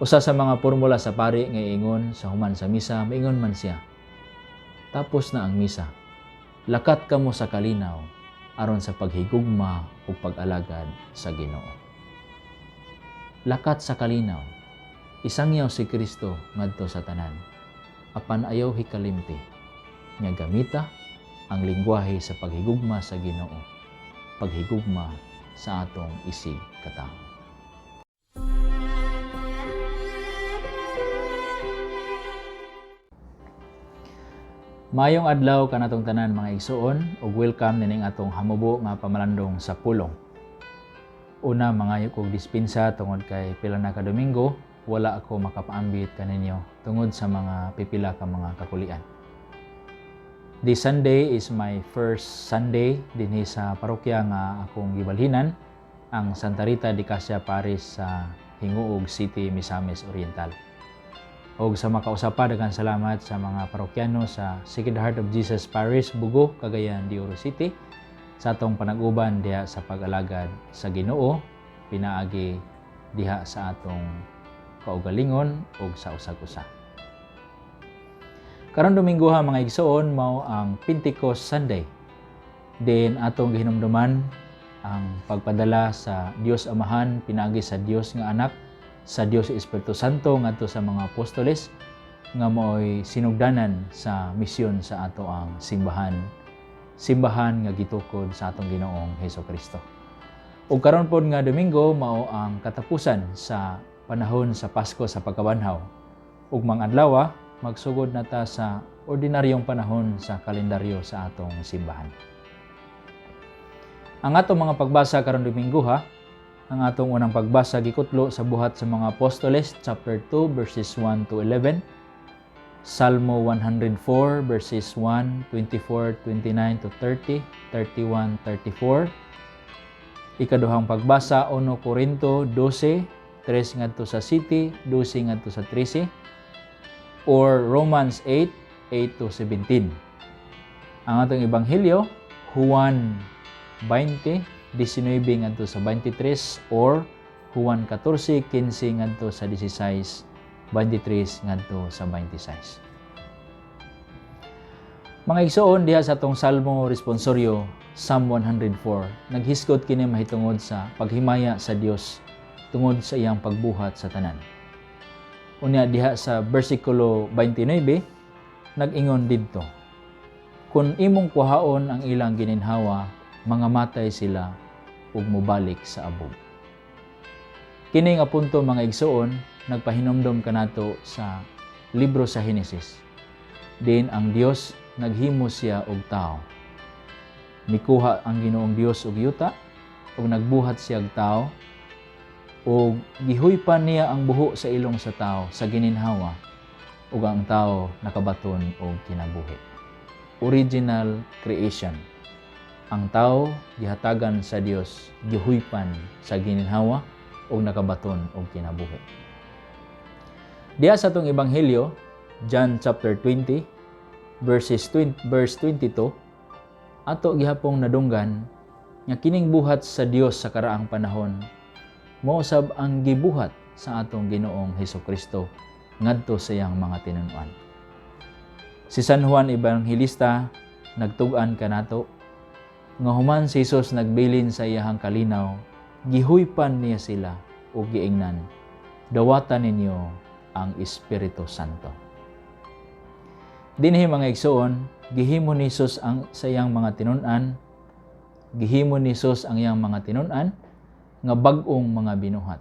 Usa sa mga formula sa pari nga ingon sa human sa misa, maingon man siya, "Tapos na ang misa. Lakat kamo sa kalinaw aron sa paghigugma ug pag-alagad sa Ginoo." Lakat sa kalinaw. Isangyaw si Kristo ngadto sa tanan. Apan ayaw hikalimti nga gamita ang lingwahe sa paghigugma sa Ginoo, paghigugma sa atong isig katawo. Maayong adlaw kanatong tanan, mga igsuon, ug welcome nining atong hamubo nga pamalandong sa pulong. Una, mangayo kog dispensa tungod kay pila na ka Domingo wala ako makapaambit kaninyo tungod sa mga pipila ka mga kakulian. This Sunday is my first Sunday dinhi sa parokya nga akong gibalhinan, ang Santa Rita de Casia Parish sa Gingoog City, Misamis Oriental. Og sa makausap pa, daghang salamat sa mga parokyano sa Sacred Heart of Jesus Parish, Bugo, Cagayan de Oro City, sa atong panag-uban diha sa pag-alagad sa Ginoo pinaagi diha sa atong kaugalingon ug sa usag-usa. Karon Domingo ha, mga igsoon, mao ang Pentecost Sunday. Din atong gihinumduman ang pagpadala sa Dios Amahan pinaagi sa Dios nga Anak, sa Dios Espiritu Santo ngadto sa mga apostoles nga maoy sinugdanan sa misyon sa ato ang simbahan, simbahan nga gitukod sa atong Ginoong Hesus Kristo. Ug karon pod nga Domingo mao ang katapusan sa panahon sa Pasko sa pagkabanhaw. Ug mga adlaw magsugod na ta sa ordinaryong panahon sa kalendaryo sa atong simbahan. Ang atong mga pagbasa karon Domingo ha, ang atong unang pagbasa gikutlo sa Buhat sa mga Apostoles chapter 2 verses 1 to 11, Salmo 104 verses 1, 24, 29 to 30, 31, 34. Ikaduhang pagbasa, 1 Corinto 12, 3 ngadto sa 7, 12 ngadto sa 13, or Romans 8, 8 to 17. Ang atong ebanghelyo, Juan 20, 19 ngadto sa 23 or Juan 14, 15 ngadto sa 16, 23 ngadto sa 26. Mga igsoon, diha sa atong Salmo responsoryo, Psalm 104, naghisgot kini mahitungod sa paghimaya sa Dios tungod sa iyang pagbuhat sa tanan. Unya diha sa bersikulo 29, nag-ingon didto, "Kung imong kuhaon ang ilang gininhawa, mga matay sila ug mobalik sa abog." Kini nga punto, mga igsoon, nagpahinomdom kanato sa libro sa Henesis. Din ang Dios naghimo siya og tao. Mikuha ang Ginoong Dios og yuta ug nagbuhat siya og tao ug gihuypan niya ang buho sa ilong sa tao sa gininhawa ug ang tao nakabaton og kinabuhi. Original creation. Ang tao gihatagan sa Dios, gihuypan sa gininhawa ug nakabaton og kinabuhi. Diha sa atong ebanghelyo, John chapter 20 verses 20, verse 22, ato gihapong nadunggan nga kining buhat sa Dios sa karaang panahon mao sab ang gibuhat sa atong Ginoong Hesus Kristo ngadto sa iyang mga tinun-an. Si San Juan Evangelista nagtug-an kanato nga human si Jesus nagbilin sa iyahang kalinaw, gihuypan niya sila ug giingnan, "Dawatan ninyo ang Espiritu Santo." Dinhi, mga igsoon, gihimo ni Jesus ang sa iyang mga tinun-an, gihimo ni Jesus ang iyang mga tinun-an nga bag-ong mga binuhat.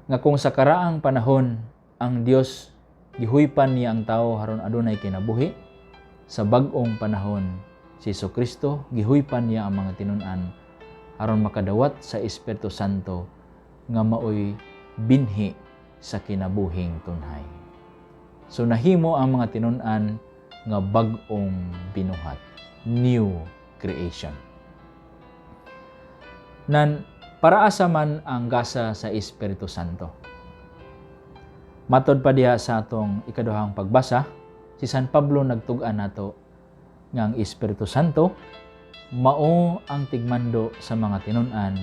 Nga kung sa karaang panahon ang Dios gihuypan niya ang tao aron adunay kinabuhi, sa bag-ong panahon si Hesus Kristo gihuypan niya ang mga tinun-an aron makadawat sa Espiritu Santo nga maoy binhi sa kinabuhing tunhay. So nahimo ang mga tinun-an nga bag-ong binuhat, new creation. Nan para asa man ang gasa sa Espiritu Santo? Matod pa diha sa atong ikaduhang pagbasa, si San Pablo nagtug-an nato nga ang Espiritu Santo mao ang tigmando sa mga tinun-an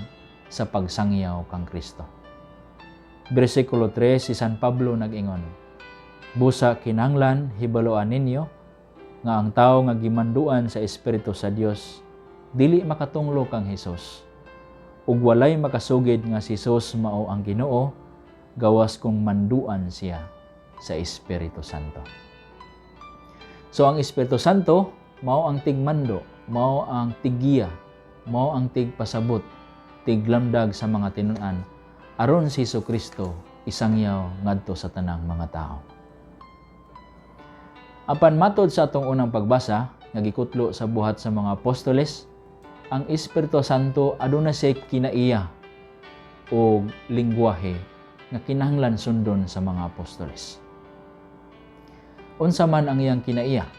sa pagsangyaw kang Kristo. Bersikulo 3, si San Pablo nag-ingon, "Busa kinahanglan hibaluan ninyo nga ang tawo nga gimanduan sa Espiritu sa Dios dili makatunglo kang Hesus. Ug walay makasugid nga si Hesus mao ang Ginoo gawas kung manduan siya sa Espiritu Santo." So ang Espiritu Santo mao ang tigmando, mao ang tiggiya, mao ang tigpasabot, tiglamdag sa mga tinun-an aron si Hesus Kristo isangyaw ngadto sa tanang mga tao. Apan matod sa atong unang pagbasa nga gikutlo sa Buhat sa mga Apostoles, ang Espiritu Santo aduna siya kinaiya o lingwahe nga kinahanglan sundon sa mga apostoles. Unsa man ang iyang kinaiya?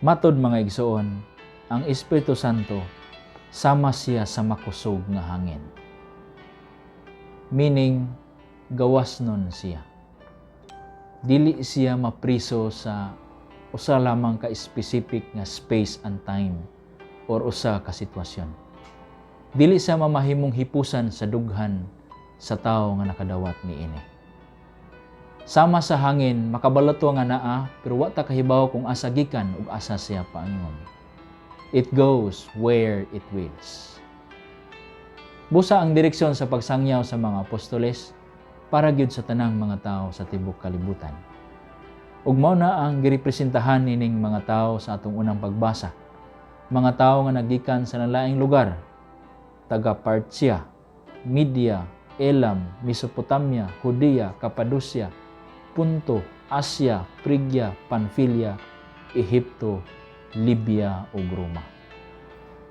Matod, mga igsoon, ang Espiritu Santo sama siya sa makusog nga hangin. Meaning, gawas nun siya. Dili siya mapriso sa usa lamang ka specific nga space and time or usa ka sitwasyon. Dili siya mamahimong hipusan sa dughan sa tawo nga nakadawat niini. Sama sa hangin, makabalato nga naa, pero wa ta kahibaw kung asa gikan ug asa siya paingon. It goes where it wills. Busa ang direksyon sa pagsangyaw sa mga apostoles para gyud sa tanang mga tao sa tibok kalibutan. Ug mao na ang girepresentahan nining mga tao sa atong unang pagbasa. Mga tao nga nagikan sa nalaing lugar, taga Parthia, Media, Elam, Mesopotamia, Judea, Cappadocia, Ponto, Asia, Phrygia, Pamphylia, Ehipto, Libya ug Roma.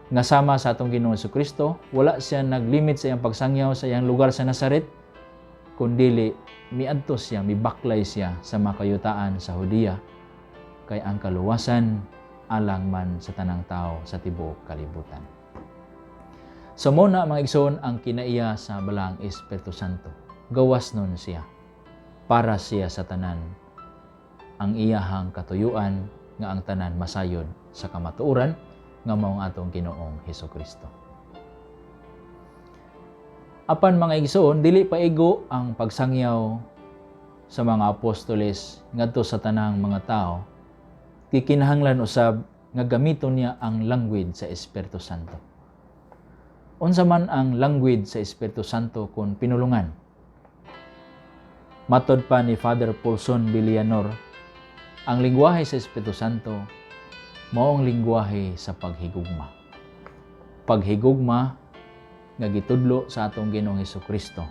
Nga sama sa atong Ginoong Kristo, wala siya naglimit sa iyang pagsangyaw sa iyang lugar sa Nazaret, kundili miadto siya, mibaklay siya sa makayutaan sa Judea, kay ang kaluwasan alang man sa tanang tao sa tibuok kalibutan. So mao na, mga igsoon, ang kinaiya sa Balaang Espiritu Santo. Gawas nun siya. Para siya sa tanan. Ang iyahang katuyuan nga ang tanan masayod sa kamatuoran nga mao ang atong Ginoong Hesus Kristo. Apan, mga igsoon, dili pa igo ang pagsangyaw sa mga apostoles ngadto sa tanang mga tao. Gikinahanglan usab nga gamiton niya ang language sa Espiritu Santo. Unsa man ang language sa Espiritu Santo kung pinulungan? Matod pa ni Father Paulson Villanor, ang lingwahe sa Espiritu Santo mao ang lingwahe sa paghigugma. Paghigugma nga gitudlo sa atong Ginoong Kristo.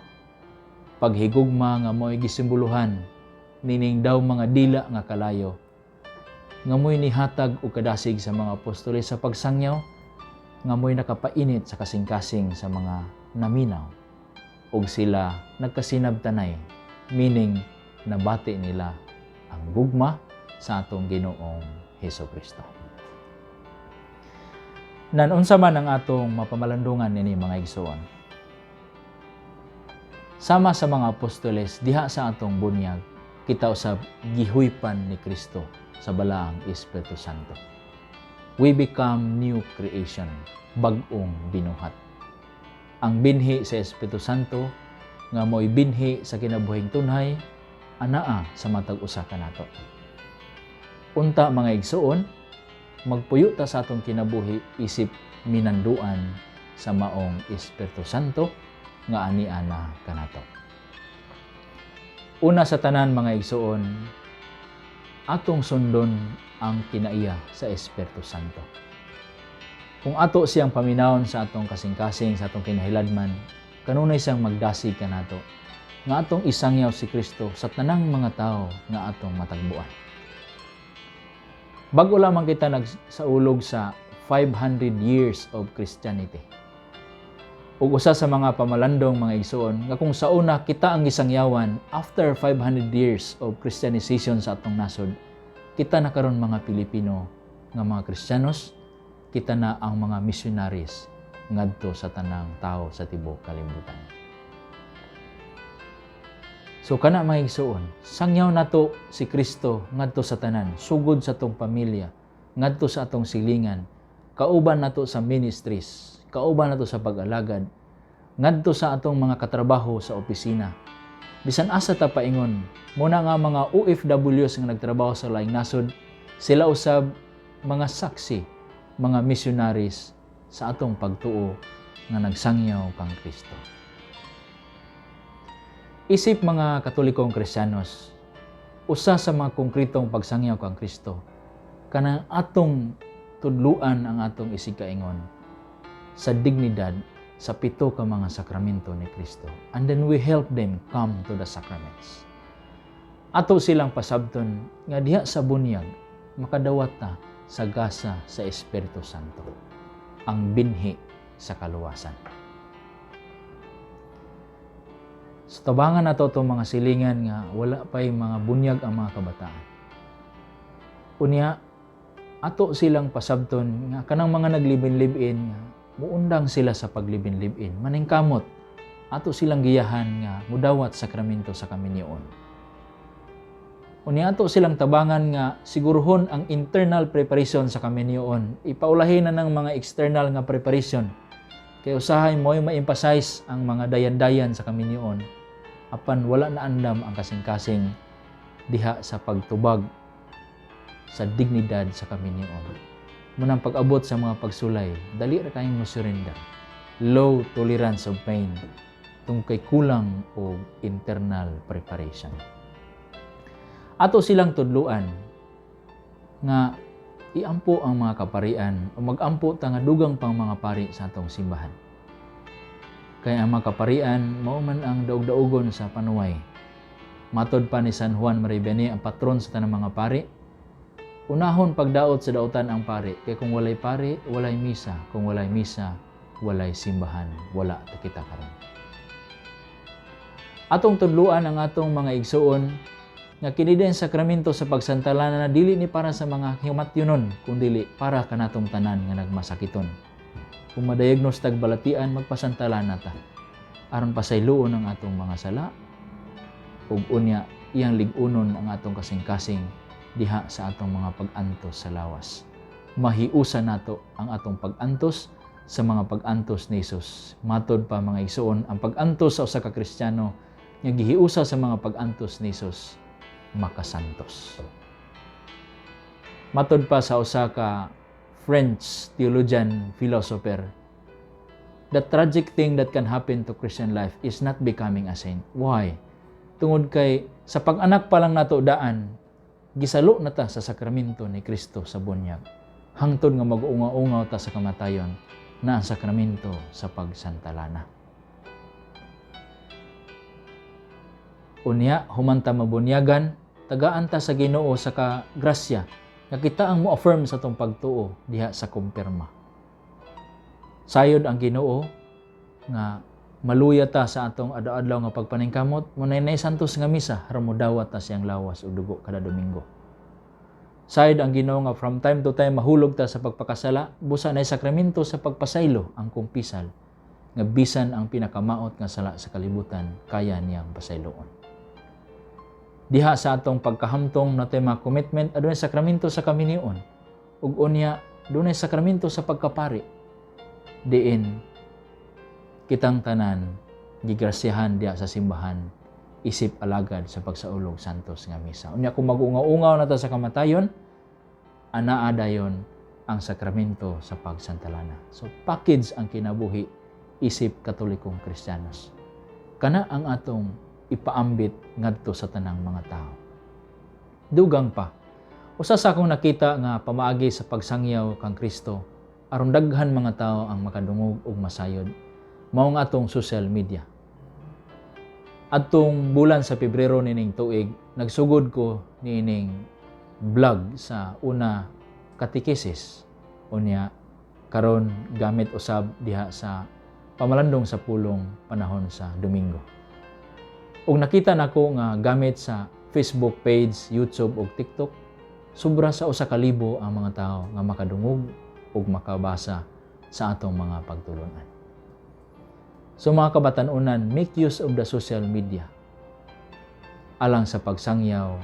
Paghigugma nga mo'y gisimboluhan nining daw mga dila nga kalayo nga mo'y nihatag og kadasig sa mga apostoles sa pagsangyaw, nga mo'y nakapainit sa kasing-kasing sa mga naminaw ug sila nagkasinabtanay, meaning nabati nila ang gugma sa atong Ginoong Hesus Kristo. Nan unsa man ang atong mapamalandungan nini, mga igsoon? Sama sa mga apostoles diha sa atong bunyag, kita usab gihuypan ni Kristo sa Balaang Espiritu Santo. We become new creation, bag-ong binuhat. Ang binhi sa Espiritu Santo nga mo'y binhi sa kinabuhing tunhay anaa sa matag usa kanato. Unta, mga igsoon, magpuyo ta sa atong kinabuhi isip minanduan sa maong Espiritu Santo nga ani-ana kanato. Una sa tanan, mga igsoon, atong sundon ang kinaiya sa Espiritu Santo. Kung ato siyang paminawon sa atong kasing-kasing, sa atong kinahiladman, kanunay siyang magdasig kanato nga atong isangyaw si Kristo sa tanang mga tao nga atong matagbuan. Bago lamang kita nagsaulog sa 500 years of Christianity. Ug usa sa mga pamalandong, mga igsoon, nga kung sa una kita ang gisangyawan, after 500 years of Christianization sa atong nasod, kita na karon mga Pilipino nga mga Kristiyanos, kita na ang mga missionaries ngadto sa tanang tao sa tibuok kalibutan. So kana, mga igsoon, sangyaw nato si Kristo ngadto sa tanan, sugod sa atong pamilya, ngadto sa atong silingan, kauban nato sa ministries, kauban nato sa pag-alagad, ngadto sa atong mga katrabaho sa opisina. Bisan asa ta paingon, muna nga mga OFWs nga nagtrabaho sa laing nasod, sila usab mga saksi, mga missionaries sa atong pagtuo nga nagsangyaw kang Kristo. Isip mga Katolikong Kristiyanos, usa sa mga konkretong pagsangyaw kang Kristo, kanang atong tudluan ang atong isigkaingon sa dignidad sa pito ka mga sakramento ni Kristo. And then we help them come to the sacraments. Ato silang pasabton nga diha sa bunyag makadawat ta sa gasa sa Espiritu Santo, ang binhi sa kaluwasan. Sa tabangan nato itong mga silingan nga wala pa'y mga bunyag ang mga kabataan. Unya, ato silang pasabton nga kanang mga naglibin-libin nga muundang sila sa paglibin-libin. Maningkamot, ato silang giyahan nga mudawat sakramento sa kaminyoon. Unya ato silang tabangan nga siguruhon ang internal preparation sa kaminyoon. Ipaulahin na ng mga external nga preparation. Kay usahay mo'y ma-emphasize ang mga dayan-dayan sa kaminyoon. Apan wala na andam ang kasing-kasing diha sa pagtubag sa dignidad sa kaminyoon. Munang pag-abot sa mga pagsulay, dali ra kayong mo surrender. Low tolerance of pain tung kay kulang og internal preparation. Ato silang tudluan nga iampo ang mga kaparian o magampo ta nga dugang pang mga pari sa atong simbahan. Kaya ang mga kaparian mao man ang daog-daogon sa panuway. Matod pa ni San Juan Maria Vianney, ang patron sa tanang mga pari, unahon pagdaot sa dautan ang pari, kay kung walay pari, walay misa. Kung walay misa, walay simbahan, wala ta kita karon. Atong tudluan ang atong mga igsuon nga kini din sakramento sa pagsantalana na dili ni para sa mga himatyonon, kundili para kanatong tanan nga nagmasakiton. Kung madiagnose tag balatian, magpasantalana ta aron pasayloon ang atong mga sala ug unya iyang lig-unon ang atong kasing-kasing diha sa atong mga pag-antos sa lawas. Mahiusa nato ang atong pag-antos sa mga pag-antos ni Hesus. Matod pa, mga igsuon, ang pag-antos sa usa ka Kristiyano nga gihiusa sa mga pag-antos ni Hesus, makasantos. Matod pa sa usa ka French theologian philosopher, the tragic thing that can happen to Christian life is not becoming a saint. Why? Tungod kay sa pag-anak pa lang nato daan, gisalo na ta sa sakramento ni Kristo sa bunyag. Hangtod nga mag-ungaw-ungaw ta sa kamatayon na ang sakramento sa pagsantalana. Unya, humanta mabunyagan, tagaan ta sa Ginoo sa kagrasya nga kita ang mo-affirm sa atong pagtuo diha sa kumpirma. Sayod ang Ginoo nga maluya ta sa atong adlaw-adlaw nga pagpaningkamot, munay santos nga misa aron modawat ta siyang lawas ug dugo kada Domingo. Sayod ang Ginoo nga from time to time mahulog ta sa pagpakasala, busa nay sakramento sa pagpasaylo, ang kumpisal, nga bisan ang pinakamaot nga sala sa kalibutan kaya niyang pasayloon. Diha sa atong pagkahamtong na tema commitment, adunay sakramento sa kaminyoon ug unya dunay sakramento sa pagkapari, diin kitang tanan gigrasyahan diha sa simbahan isip alagad sa pagsaulog santos nga misa. Unya kung mag-ungaw-ungaw na ta sa kamatayon, anaa dayon ang sakramento sa pagsantalana. So package ang kinabuhi isip Katolikong Kristiyanos. Kana ang atong ipaambit ngadto sa tanang mga tao. Dugang pa, usa sa akong nakita nga pamaagi sa pagsangyaw kang Kristo aron daghan mga tao ang makadungog ug masayod, mao ang atong social media. Adtong bulan sa Pebrero nining tuig, nagsugod ko niining vlog sa una katekesis. Unya karon gamit usab diha sa pamalandong sa pulong panahon sa Domingo. Ug nakita nako nga gamit sa Facebook page, YouTube ug TikTok, sobra sa 1,000 ang mga tao nga makadungog ug makabasa sa atong mga pagtulunan. So mga kabatan-unan, make use of the social media alang sa pagsangyaw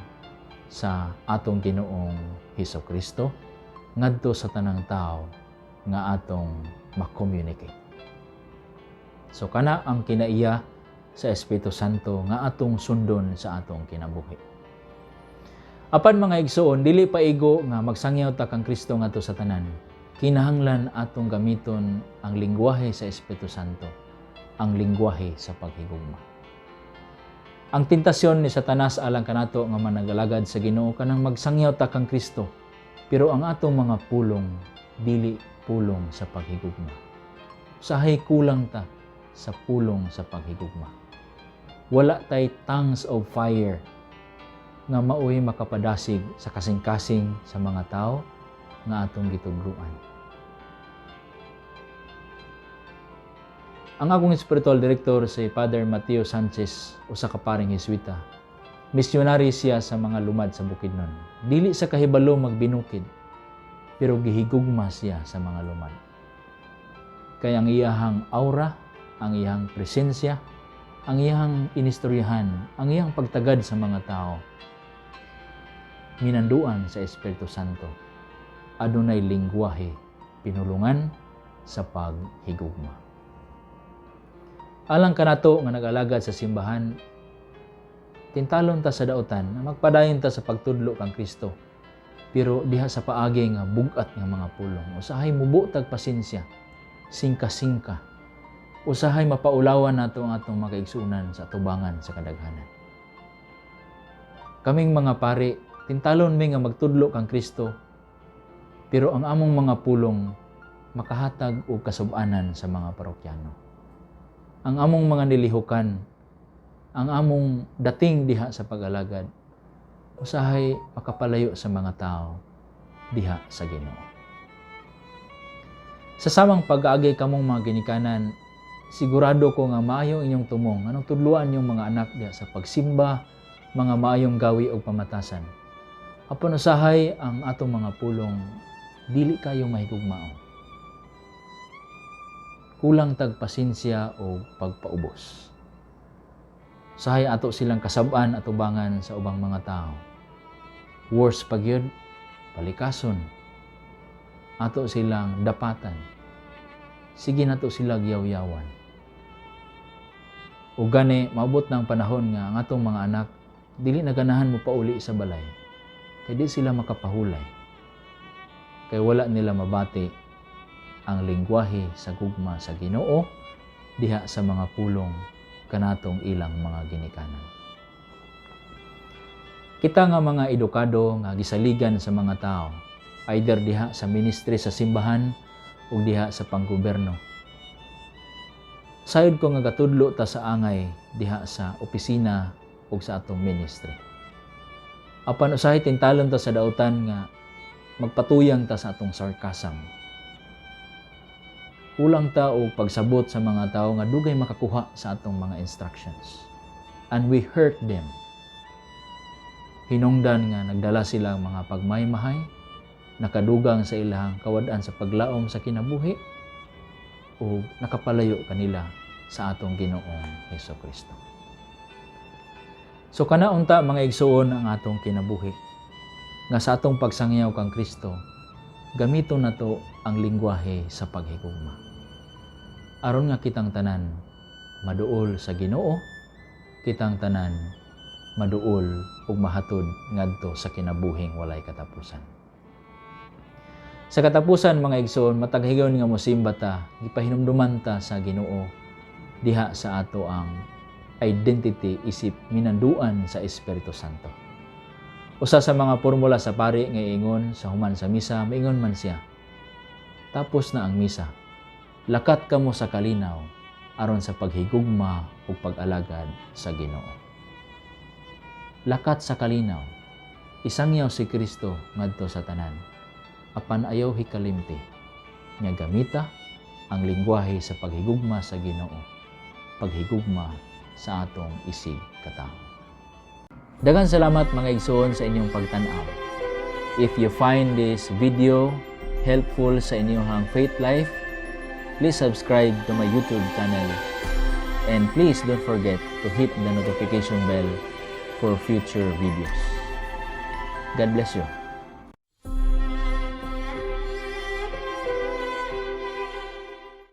sa atong Ginoong Hesus Kristo ngadto sa tanang tao nga atong ma-communicate. So kana ang kinaiya sa Espiritu Santo nga atong sundon sa atong kinabuhi. Apan, mga igsoon, dili pa igo nga magsangyaw ta kang Kristo ngadto sa tanan. Kinahanglan atong gamiton ang lingwahe sa Espiritu Santo, ang lingwahe sa paghigugma. Ang tentasyon ni Satanas alang kanato nga managalagad sa Ginoo, kanang magsangyaw ta kang Kristo, pero ang atong mga pulong dili pulong sa paghigugma. Usahay kulang ta sa pulong sa paghigugma. Wala tay tongues of fire nga maoy makapadasig sa kasing-kasing sa mga tao nga atong gitudloan. Ang akong spiritual director, si Father Mateo Sanchez, usa ka paring Heswita. Misyonary siya sa mga lumad sa Bukidnon. Dili sa kahibalo magbinukid, pero gihigugma siya sa mga lumad. Kay ang iyahang aura, ang iyahang presensya, ang iyahang inistoryahan, ang iyang pagtagad sa mga tao, minanduan sa Espiritu Santo. Adunay lingwahe, pinulungan sa paghigugma. Alang kanato nga nag-alagad sa simbahan, tintalon ta sa dautan na magpadayon ta sa pagtudlo kang Kristo. Pero diha sa paagi nga bugat nga mga pulong, usahay mubo tag pasensya, singka-singka. Usahay mapaulawan nato ang atong mga kaigsuonan sa atubangan sa kadaghanan. Kaming mga pari, tintalon mi nga magtudlo kang Kristo, pero ang among mga pulong makahatag og kasub-anan sa mga parokyano. Ang among mga nilihukan, ang among dating diha sa pag-alagad, usahay makapalayo sa mga tao diha sa Ginoo. Sa samang pag-aagay kamong mga ginikanan, sigurado ko nga maayo inyong tumong anong tudluan inyong mga anak diha sa pagsimba, mga maayong gawi og pamatasan. Apan usahay ang atong mga pulong dili kayo mahigugmaon. Kulang tag pasensya o pagpaubos. Usahay ato silang kasab-an atubangan sa ubang mga tao. Worse pa gyud, palikason. Ato silang dapatan. Sige nato sila giyawyawan. O gani, maabot ng panahon nga ang atong mga anak dili na ganahan mo pauli sa balay. Kay di sila makapahulay. Kay wala nila mabati ang lingwahe sa gugma sa Ginoo diha sa mga pulong kanatong ilang mga ginikanan. Kita nga mga edukado nga gisaligan sa mga tao, either diha sa ministry sa simbahan o diha sa panggobyerno. Sayod ko nga gatudlo ta sa angay diha sa opisina ug sa atong ministry. Apan usahay tintalon ta sa dautan nga magpatuyang ta sa atong sarcasm. Kulang ta og pagsabot sa mga tao nga dugay makakuha sa atong mga instructions. And we hurt them. Hinungdan nga nagdala sila mga pagmaymahay, nakadugang sa ilahang kawad-an sa paglaom sa kinabuhi, o nakapalayo kanila sa atong Ginoong Hesus Kristo. So kana unta, mga igsuon, ang atong kinabuhi. Nga sa atong pagsangyaw kang Kristo, gamiton nato ang lingwahe sa paghigugma. Aron nga kitang tanan maduol sa Ginoo, kitang tanan maduol ug mahatod ngadto sa kinabuhing walay katapusan. Sa katapusan, mga igsoon, matag higayon nga mosimba ta, gipahinumduman ta sa Ginoo diha sa ato ang identity isip minanduan sa Espiritu Santo. Usa sa mga formula sa pari nga ingon sa human sa misa, maingon man siya: "Tapos na ang misa. Lakat kamo sa kalinaw aron sa paghigugma ug pag-alagad sa Ginoo." Lakat sa kalinaw. Isangyaw si Kristo ngadto sa tanan. Apan ayaw hikalimti nga gamita ang lingwahe sa paghigugma sa Ginoo, paghigugma sa atong isig katawo. Daghang salamat, mga igsoon, sa inyong pagtan-aw. If you find this video helpful sa inyong faith life, please subscribe to my YouTube channel. And please don't forget to hit the notification bell for future videos. God bless you.